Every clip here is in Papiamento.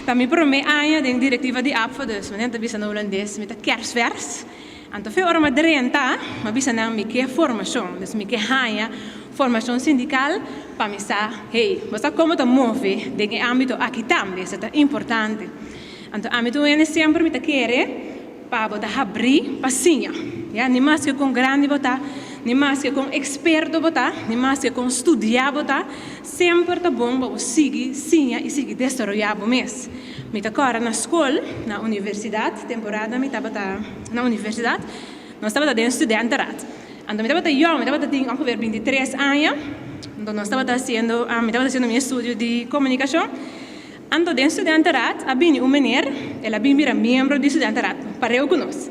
Ta mi promé aña den direktiva di APFA, dus manera ta bisa na hulandes mi ta kersvers. Anto fe ora mi a drenta, mi a bisa nan mi ke formashon, dus mi ke haña formashon sindikal pa mi sa, hey, bo sa komo ta move den e ámbito aki tambe, esei ta importante. Anto ami tur hende semper mi ta kere pa bo ta habrí pa siña. Ya, ni maske kon grandi bo ta, ni maske kon eksperto bo ta, ni maske kon studiá bo ta, semper ta bon pa bo sigui siña i sigui desaroyá bo mes. Mi ta kòrda na skol, na universidat, temporada mi tabata na universidat, nos tabata den studentenraad. Anto mi tabata yòn, mi tabata tin ongeveer bintitres aña, anto nos tabata hasiendo, mi tabata hasiendo mi estudio di komunikashon. Anto den studentenraad a bini un meneer, el a bin bira miembro di studentenraad pareu ku nos.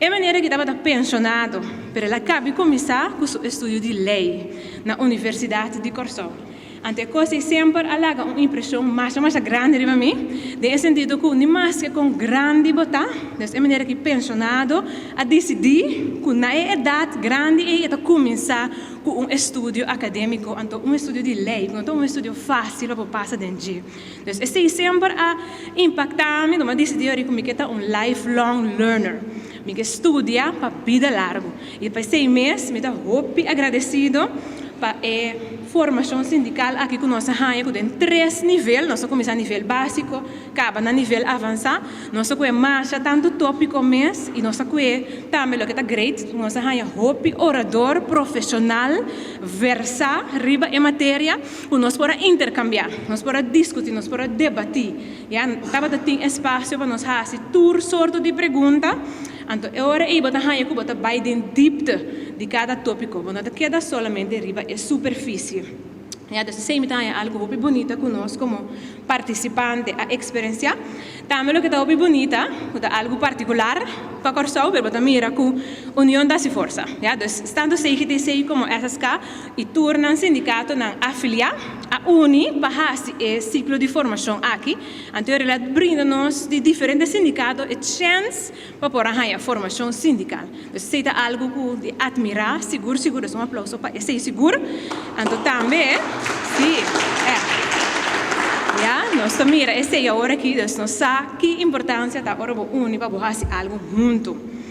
E meneer aki tabata penshonado, pero el a kabi kuminsá ku su estudio di lei na Universidat di Kòrsou. Anto e kos ei semper a laga un impreshon masha masha grandi riba mi, den e sentido ku ni maske kon grandi bo ta, dus e meneer aki penshonado a disidí ku na e edat grandi ei e ta kuminsá ku un estudio akadémiko, anto un estudio di lei, ku no ta un estudio fásil pa bo pasa den dje. Dus esei semper a impaktá mi, mi a disidí ori ku mi ke ta un lifelong learner, mi ke studia pa bida largu. I pa esei mes mi ta hopi agradesido pa e formashon sindikal aki ku nos a haña, ku den tres nivel, nos a kuminsá nivel básiko, kaba na nivel avansá, nos a kue masha tantu tópiko mes i nos a kue tambe loke ta great, nos a haña hopi orador profeshonal versá riba e materia ku nos por a interkambiá, nos por a diskutí, nos por a debatí. Ya tabata tin espasio pa nos hasi tur sorto di pregunta. Anto e ora ei bo ta haña ku bo ta bai den dipte di kada tópiko, bo no ta keda solamente riba e superfisie. Ya, dus esei mi ta haña algu hopi bunita ku nos komo partisipante a eksperensiá. Tambe loke ta hopi bunita, ku ta algu partikular pa Kòrsou, pero bo ta mira ku union ta hasi forsa. Ya, dus tantu CGTC komo SSK i tur nan sindikatonan afiliá a uni pa hasi e siklo di formashon aki. Anto e relat brinda nos di diferente sindikato e chèns pa por a haña formashon sindikal. Dus esei ta algu ku di atmirá sigur sigur, dus un aplouso pa esei sigur. Anto tambe, sí, ègt. Ya, nos ta mira esei awor aki, dus nos sa ki importansia ta ora bo uni pa bo hasi algu huntu.